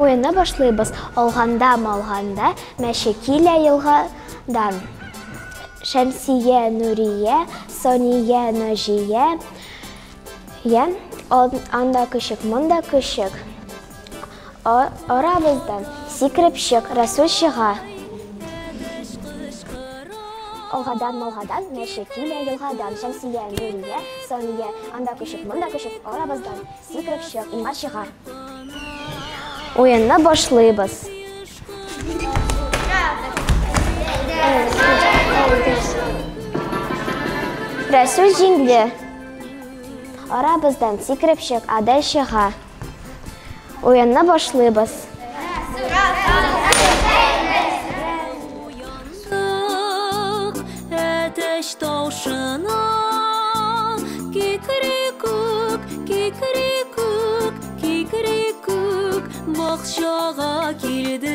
Уенны башлыйбыз. Алганда-малганда мәче килә елгадан. Шәмсия, Нурия, Сания, Наҗия. Я, анда көчек, монда көчек. Арабыздан сикереп чык, Рәсүл чыга. Алгадан, малгадан, мәче килә елгадан. Шәмсия, Нурия, Сания, анда көчек, монда көчек, арабыздан сикереп чык, Илмар чыга. Уенны башлыйбыз. Рәсүл җиңде. Арабыздан сикереп чык, Адель чыга. Уенны башлыйбыз. Әтәч тавышына кикрикүк, кикрикүк, кикрикүк, бакчага килде.